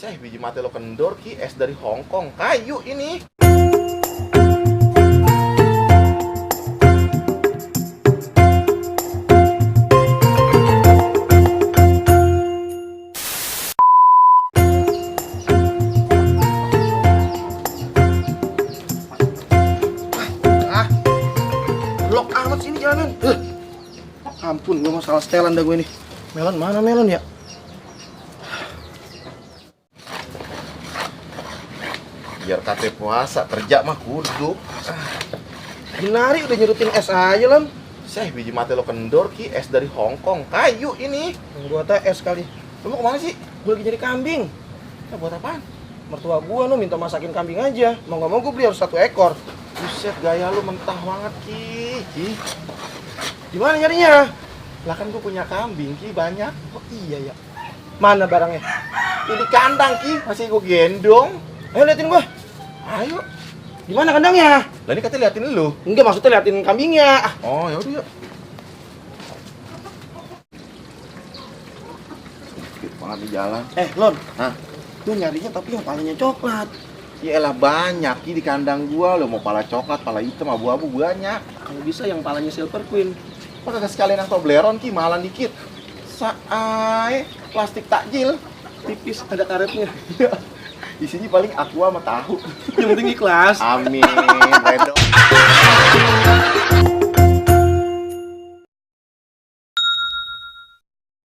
Saya biji mate lo kendor ki es dari Hong Kong. Kayu ini. Blok amat sini jalanan. Ampun, gue masalah setelan dah gue nih. Melon mana melon ya? Biar kate puasa, kerja mah kudu. Ginari udah nyerutin es aja, Lam. Saya biji mate lo kendor ki es dari Hong Kong. Kayu ini. Yang gua teh es kali. Lu mau kemana sih? Gue lagi jadi kambing. Ya, buat apaan? Mertua gua no minta masakin kambing aja. Mau nggak mau gue beli harus 1 ekor. Buset, gaya lu mentah banget ki. Gimana nyarinya? Lah kan gue punya kambing ki banyak. Oh iya ya. Mana barangnya? Ini kandang ki, masih gue gendong. Ayo liatin gua. Ayo. Gimana kandangnya? Lah ini katanya liatin lu. Enggak, maksudnya liatin kambingnya. Oh, ya udah yuk. Sedikit banget di jalan. Lon. Hah? Lu nyarinya tapi yang palanya coklat. Ya elah banyak ki di kandang gua. Lo mau pala coklat, pala hitam, abu-abu banyak. Kalau bisa yang palanya silver queen. Apa kagak sekalian yang Toblerone ki, malan dikit. Saai, plastik takjil. Tipis ada karetnya. Isinya paling aqua sama tahu. Yang penting ikhlas. Amin. Redo.